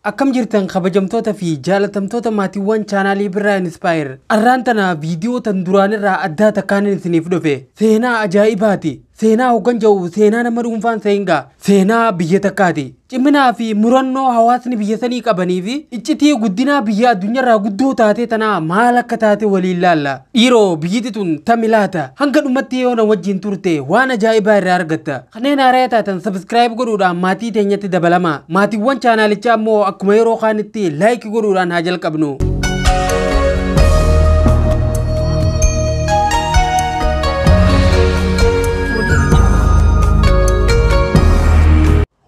Akkam jirtan kabajamtoota fi jaalatamtoota maatiiwwan chaanaalii Birraa Inspire. Arraan tana viidiyoo tan duraanirraa addaa takkaan isiniif dhufe. Seenaa ajaa'ibaati. Seenaa hoggan jedhu seenaa nama dhuunfaan seengaa. Seenaa biyya takkaati. Ciminaa fi murannoo hawaasni biyya sanii qabanii fi iccitii guddinaa biyya addunyaarraa guddoo taate tanaa maal akka taate waliin laalla. Dhiiroo biyyiti tun tami laata? Hanga dhumatti yoo na wajjin turte waan ajaa'ibaa irraa argatta. Kanneen haaraa taatan subscribe godhuudhaan maatii teenyatti dabalama. Maatiiwwan chaanaalichaa immoo akkuma yeroo kaanitti like godhuudhaan haa jalqabnu.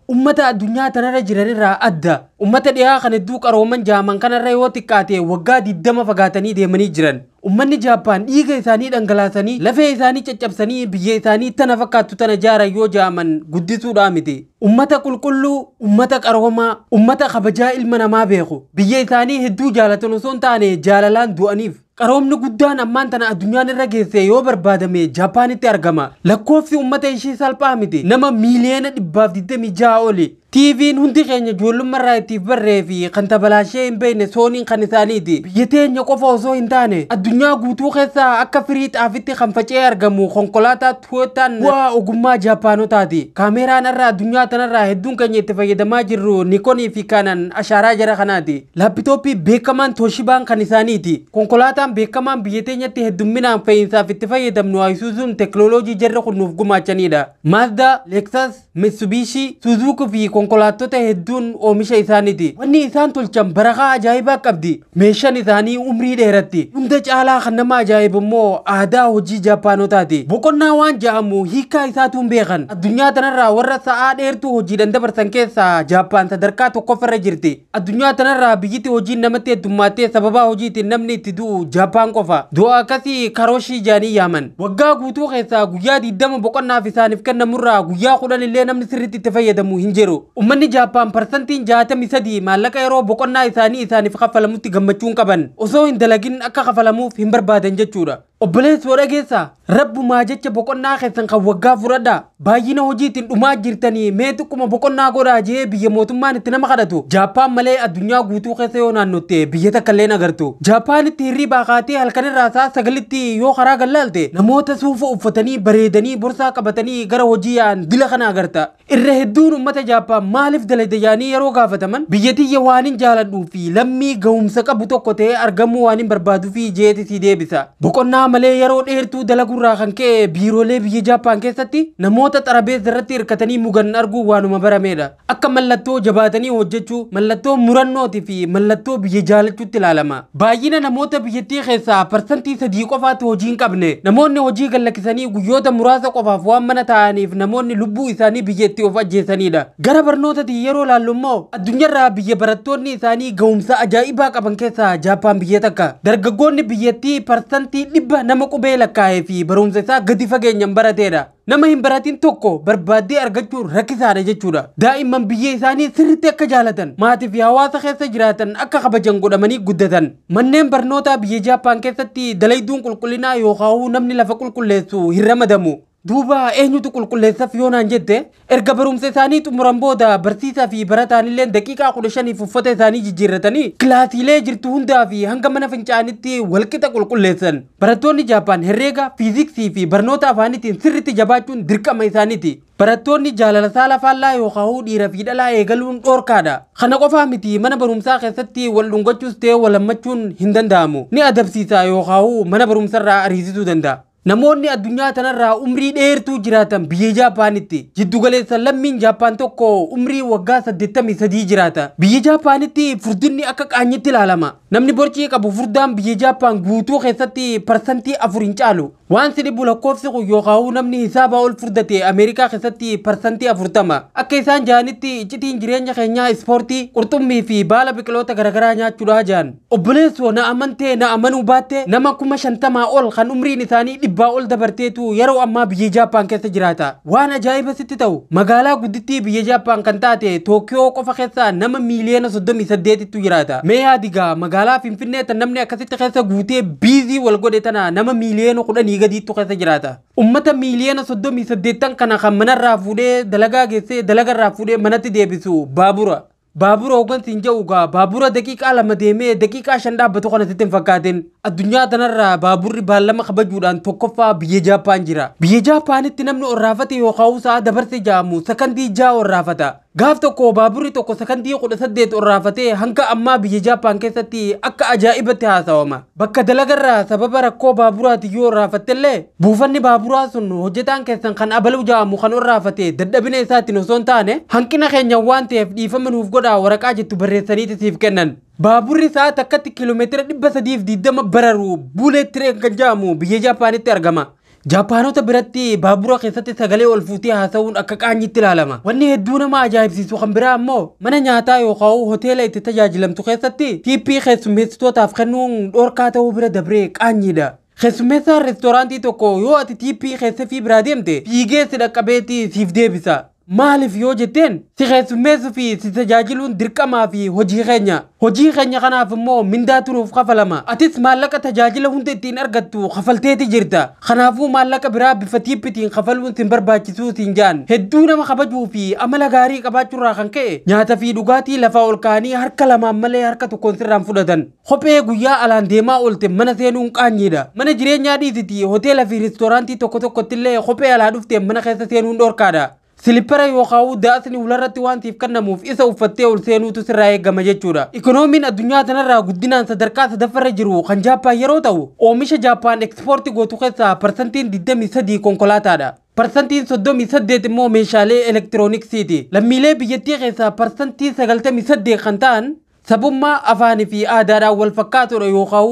Ummata addunyaa tanarra jiranirraa adda. Ummata dhiyaa kan hedduu qarooman jaaman kanarra yoo xiqqaate waggaa 20 fagaatanii deemanii jiran. Ummanni Jaappaan dhiiga isaanii dhangalaasanii lafee isaanii caccabsanii biyya isaanii tana fakkaattu tana jaaran yoo jaaman guddisuudhaa miti. Ummata qulqulluu, ummata qaroomaa, ummata kabajaa ilma namaa beeku. Biyya isaanii hedduu jaalatan osoo hin taane jaalalaan du'aniif. Qaroomni guddaan ammaan tana addunyaan irra geesse yoo barbaadame Jaappaanitti argama. Lakkoofsi ummata ishee salphaa miti. Nama miiliyoona 126 oli. TV'n hundi keenya ijoollummaarraa ittiif barree fi kan tabalaashee hin beekne sooniin kan isaaniiti. Biyya teenya qofa osoo hin taane addunyaa guutuu keessaa akka firii xaafitti kan faca'ee argamu konkolaataa Toyotaan bu'aa ogummaa Jaappaanotaati. Kaameraan irraa addunyaa tanarraa hedduun keenya itti fayyadamaa jirru Nikonii fi Canon ashaaraa jara kanaati. Laapitooppii beekamaan Toshibaan kan isaaniiti. Konkolaataan beekamaan biyya teenyatti heddumminaan fe'iinsaaf itti fayyadamnu Isuzuun teekinooloojii jarri kun nuuf gumaachanidha. Mazda, Lexus, Mitsubishi, Suzuki fi konkolaattota hedduun oomisha isaaniiti. Wanni isaan tolchan barakaa ajaa'ibaa qabdi. Meeshaan isaanii umrii dheeratti. Hunda caalaa kan nama ajaa'ibu immoo aadaa hojii Jaappaanotaati. Boqonnaa waan jedhamu hiikaa isaatu hin beekan. Addunyaa tanarraa warra sa'aa dheertuu hojiidhaan dabarsan keessaa Jaappaan sadarkaa tokkoffarra jirti. Addunyaa tanarraa biyyatti hojiin namatti heddummattee sababa hojiitiin namni itti du'u Jaappaan qofa. Du'a akkasii karooshii jaanii yaaman. Waggaa guutuu keessaa guyyaa 20 boqonnaaf isaaniif kennamurraa guyyaa 10 illee namni sirriitti itti fayyadamu hin jiru. Ummanni Jaappaan parsantiin 63 maallaqa yeroo boqonnaa isaanii isaaniif kaffalamutti gammachuun qaban. Osoo hin dalagin akka kaffalamuuf hin barbaadan jechuudha. Obboleessoo dhageessaa rabbumaa jecha boqonnaa keessan kan waggaa fudhadhaa. Baay'ina hojiitiin dhumaa jirtanii mee xiqquma boqonnaa godhaa jee biyya mootummaan itti nama kadhatu. Jaappaan malee addunyaa guutuu keessa yoo naannotte biyya takka illee agartu. Jaappaanitti hirribaa kaatee halkanirraa sa'a 9tti yoo karaa gallaalte namoota suufa uffatanii bareedanii borsaa qabatanii gara hojii yaa'an dila kana agarta. Irra hedduun uummata Jaappaan maaliif dalagde yaanii yeroo gaafataman biyya tiyya waan hin jaaladhuu fi lammii ga'umsa qabu tokko ta'ee argamuu waan hin barbaaduu fi jeeti si deebisa. Boqonnaa malee yeroo dheertuu dalagurraa kan ka'e biiroolee biyya Jaappaan keessatti namoota xarabeessa irratti hirkatanii mugan arguu waanuma barameedha. Akka mallattoo jabaatanii hojjechuu, mallattoo murannootii fi mallattoo biyya jaalachuutti ilaalama. Baay'ina namoota biyyattii keessaa parsantii 3 qofaatu hojii hin qabne. Namoonni hojii gallakkisanii guyyoota muraasa qofaaf waan mana taa'aniif namoonni lubbuu isaanii biyyattii of ajjeesanidha. Gara barnootaatiin yeroo ilaallu immoo addunyaarraa biyya barattoonni isaanii ga'umsa ajaa'ibaa qaban keessaa Jaappaan biyya takka. Dargaggoonni biyyattii parsantii 100 nama qubee lakkaa'ee fi barumsa isaa gadi fageenyaan barateedha. Nama hin baratin tokko barbaaddee argachuun rakkisaadha jechuudha. Daa'imman biyya isaanii sirriitti akka jaalatan, maatii fi hawaasa keessa jiraatan akka kabajan godhamanii guddatan. Manneen barnootaa biyya Jaappaan keessatti dalayduun qulqullinaa yookaan namni lafa qulqulleessu hin ramadamu. Duuba eenyutu qulqulleessaaf yoo naan jette erga barumsa isaanii xumuran booda barsiisaa fi barataan illee daqiiqaa 15 uffata isaanii jijjiirratanii kilaasiilee jirtu hundaa fi hanga mana fincaanitti walqixa qulqulleessan. Barattoonni Jaappaan herreega, fiiziksii fi barnoota afaaniitiin sirriitti jabaachuun dirqama isaaniiti. Barattoonni jaalala saala faallaa yookaan dhiira fi dhalaa eegaluun dhoorkaadha. Kana qofaa miti mana barumsaa keessatti wal dhungachuus ta'e wal hammachuun hin danda'amu. Ni adabsiisa yookaan mana barumsarraa ariisisuu danda'a. Namoonni addunyaa tanarraa umrii dheertuu jiraatan biyya Jaappaanitti. Jiddugaleessa lammiin Jaappaan tokko umrii waggaa 83 jiraata. Biyya Jaappaanitti furdinni akka qaanyitti ilaalama. Namni borcii qabu furdaan biyya Jaappaan guutuu keessatti parsantii 4 hin caalu. Waan si dhibu lakkoofsi kun yookaan namni hisaabaa ol furdate Ameerikaa keessatti parsantii 40. Akka isaan ja'anitti iccitiin jireenya keenyaa ispoortii, qurxummii fi baala biqiloota garaagaraa nyaachuudhaa ja'an. Obboleessoo na amantee na amanuu baatte nama 50,000 ol kan umriin isaanii 100 ol dabarteetu yeroo ammaa biyya Jaappaan keessa jiraata. Waan ajaa'iba sitti ta'u magaalaa guddittii biyya Jaappaan kan taate Tookiyoo qofa keessa nama miiliyoona 38tti jiraata. Mee yaadigaa magaalaa Finfinnee tan namni akkasitti keessa guutee biizii wal godhe tana nama miiliyoona 10 gadiittu keessa jiraata. Ummata miiliyoona 38 kana kan manarraa fuudhee dalagaa geessee dalagarraa fuudhee manatti deebisu baabura. Baabura hooggansi hin jedhu baabura daqiiqaa 2 deemee daqiiqaa 5 dhaabbatu kana sitti hin fakkaatin. Addunyaa tanarraa baaburri baallama kabajuudhaan tokkoffaa biyya Jaappaan jira. Biyya Jaappaanitti namni orraafate yookaan sa'a dabarse jaamu sakandii 6 orraafata. Gaaf tokko baaburri tokko sakandii 18 orraafatee hanga ammaa biyya Jaappaan keessatti akka ajaa'ibatti haasawama. Bakka dalagarraa sababa rakkoo baaburaati yoo orraafattellee buufanni baaburaa sun hojjetaan keessan kan abaluu jaamu kan orraafate dadhabina isaatiin osoo hin taane hanqina keenya waan ta'eef dhiifama nuuf godhaa waraqaa jettu barreessaniiti siif kennan. Baaburri sa'a takkatti kiiloomeetira 320 bararu Bullet Train kan jedhamu biyya Jaappaanitti argama. Jaappaanota biratti baabura keessatti sagalee ol fuutee haasa'uun akka qaanyitti ilaalama. Wanni hedduu nama ajaa'ibsiisu kan biraa ammoo mana nyaataa yookaan hoteela itti tajaajilamtu keessatti tiippii keessummeessitootaaf kennuun dhorkaa ta'uu bira dabree qaanyiidha. Keessummeessaan reestooraantii tokko yoo ati tiippii keessa fi biraa deemte fiigee si dhaqqabeetii siif deebisa. Maaliif yoo jetteen si keessummeessuu fi si tajaajiluun dirqamaa fi hojii keenya. Hojii keenya kanaaf immoo mindaatu nuuf kafalama. Atis maallaqa tajaajila hunda ittiin argattu kafalteeti jirta. Kanaafuu maallaqa biraa bifa tiippitiin kafaluun sin barbaachisuu siin jaan. Hedduu nama kabajuu fi amala gaarii qabaachuurraa kan ka'e nyaata fi dhugaatii lafaa ol kaanii harka lamaan malee harka tokkoon sirraan fudhatan. Kophee guyyaa alaan deemaa oolte mana seenuun qaanyiidha. Mana jireenyaa dhiisiti hoteela fi reestooraantii tokko tokkottillee kophee alaa dhufteen mana keessa seenuun dhorkaadha. Silippara yookaan daasni ularratti waan siif kennamuuf isa uffattee ol seenuutu sirraa eegama jechuudha. Ikoonomiin addunyaa tanarraa guddinaan sadarkaa sadaffarra jiru kan Jaappaan yeroo ta'u oomisha Jaappaan ekspoortii gootu keessaa parsantiin 23 konkolaataadha. Parsantiin 38 immoo meeshaalee elektirooniksiiti. Lammiilee biyyattii keessaa parsantii 98 kan ta'an sabummaa afaanii fi aadaadhaan wal fakkaatudha yookaan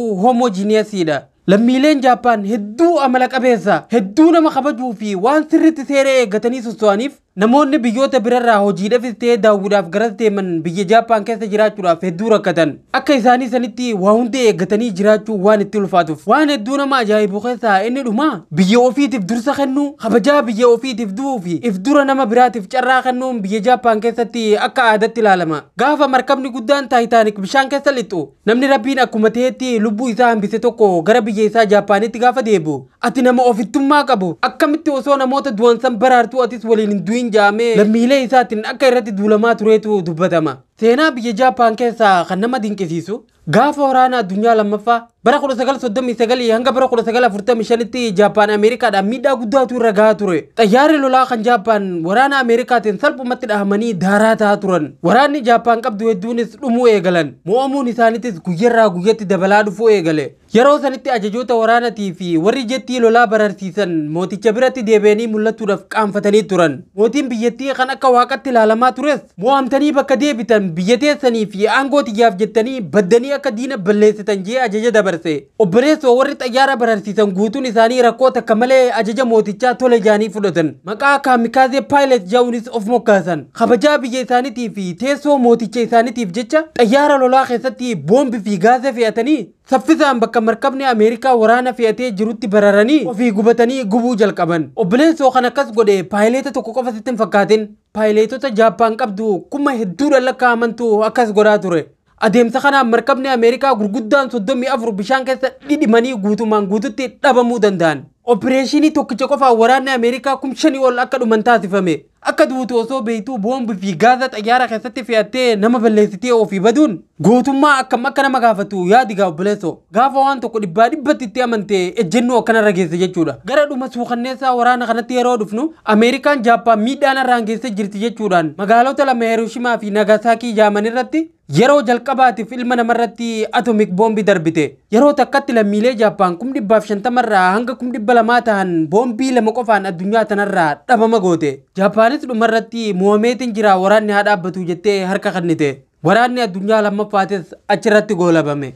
homojiiniyasiidha. Lammiileen Jaappaan hedduu amala qabeessa, hedduu nama kabajuu fi waan sirriitti seera eeggatanii socho'aniif namoonni biyyoota birarraa hojiidhaafis ta'ee daawwiidhaaf garas deeman biyya Jaappaan keessa jiraachuudhaaf hedduu rakkatan. Akka isaanii sanitti waa hunda eeggatanii jiraachuu waan itti ulfaatuuf. Waan hedduu nama ajaa'ibu keessaa inni dhumaa biyya ofiitiif dursa kennuu, kabajaa biyya ofiitiif du'uu fi if dura nama biraatiif carraa kennuun biyya Jaappaan keessatti akka aadaatti ilaalama. Gaafa markabni guddaan Taayitaanik bishaan keessa lixu namni Rabbiin akkuma ta'etti lubbuu isaa hambise tokko gara biyya isaa Jaappaanitti gaafa deebi'u ati nama ofittummaa qabu akkamitti osoo namoota du'an san baraartuu atis waliin hin du'in jaamee lammiilee isaatiin akka irratti duulamaa tureetu dubbatama. Seenaa biyya Jaappaan keessaa kan nama dinqisiisu gaafa waraana addunyaa lammaffaa bara 1939 hanga bara 1945tti Jaappaan Ameerikaadhaan miidhaa guddaatu irra gahaa ture. Xayyaarri lolaa kan Jaappaan waraana Ameerikaatiin salphumatti dhahamanii daaraa ta'aa turan. Waraanni Jaappaan qabdu hedduunis dhumuu eegalan. Mo'amuun isaaniitis guyyarraa guyyatti dabalaa dhufuu eegale. Yeroo sanitti ajajoota waraanatii fi warri jettii lolaa bararsiisan mooticha biratti deebi'anii mul'achuudhaaf qaanfatanii turan. Mootiin biyyattii kan akka waaqatti ilaalamaa tures mo'amtanii bakka deebitan biyya teessanii fi aangoo xiyyaaf jettanii baddanii akka diina balleessitan jee ajaja dabarse. Obboleessoo warri xayyaara bararsiisan guutuun isaanii rakkoo takka malee ajaja mootichaa tole jaanii fudhatan. Maqaa kaamikaazee paayilet jedhuunis of moggaasan. Kabajaa biyya isaaniitii fi teessoo mooticha isaaniitiif jecha xayyaara lolaa keessatti boombii fi gaazaa fe'atanii saffisaan bakka markabni Ameerikaa waraana fe'atee jirutti bararanii ofii gubatanii gubuu jalqaban. Obboleessoo kan akkas godhe paayileeta tokko qofa sitti hin fakkaatin. Paayileetota Jaappaan qabdu kuma hedduudhaan lakkaa'amantu akkas godhaa ture. Adeemsa kanaan markabni Ameerikaa gurguddaan 34 bishaan keessa dhidhimanii guutumaan guututti dhabamuu danda'an. Opereeshinii tokkicha qofaan waraanni Ameerikaa 5,000 ol akka dhuman taasifame. Akka duutu osoo beektuu boombii fi gaaza xayyaara keessatti fe'attee nama balleessitee ofii baduun gootummaa akkam akka nama gaafatu yaadi gaa obboleessoo. Gaafa waan tokko 100% itti amantee ejjennoo akkanarra geesse jechuudha. Gara dhuma suukanneessaa waraana kanatti yeroo dhufnu Ameerikaan Jaappaan miidhaan irraan geessee jirti jechuudhaan magaalota lama Hirooshimaa fi Nagasaakii jaaman irratti yeroo jalqabaatiif ilma namarratti atoomik boombii darbite. Yeroo takkatti lammiilee Jaappaan 150,000 irraa hanga 200,000 ta'an boombii lama qofaan addunyaa tanarraa dhabama goote. Jaappaanis dhumarratti mo'ameetiin jira waraanni haa dhaabbatu jettee harka kennite. Waraanni addunyaa lammaffaatis achirratti goolabame.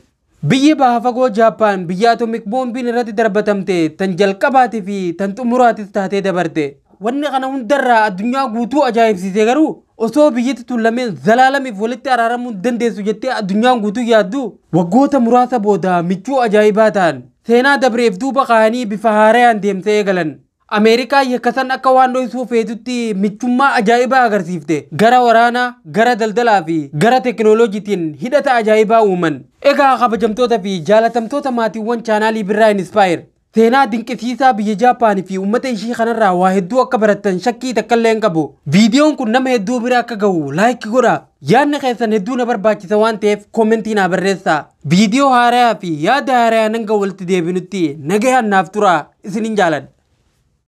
Biyyi baha fagoo Jaappaan biyya atoomik boombiin irratti darbatamte tan jalqabaatii fi tan xumuraatis taatee dabarte. Wanni kana hundarraa addunyaa guutuu ajaa'ibsiise garuu osoo biyyatti tun lameen zalaalamiif walitti araaramuu dandeessu jettee addunyaan guutuu yaaddu waggoota muraasa booda michuu ajaa'ibaa ta'an seenaa dabreef duuba kaa'anii bifa haarayaan deemsa eegalan. Ameerikaa yakkasan akka waan dhoksuu feetutti michummaa ajaa'ibaa agarsiifte. Gara waraanaa, gara daldalaa fi gara teekinooloojiitiin hidhata ajaa'ibaa uuman. Egaa kabajamtoota fi jaalatamtoota maatiiwwan chaanaalii Birraa Inspire. Seenaa dinqisiisaa biyya Jaapaanii fi uummata ishii kanarraa waa hedduu akka barattan shakkii takka illee hin qabu. Viidiyoon kun nama hedduu bira akka gahu like godhaa. Yaadni keessan hedduu na barbaachisa waan ta'eef koomentii naa barreessaa. Viidiyoo haaraa fi yaada haaraa hanga walitti deebinutti nagayaan naaf turaa isinin jaaladha.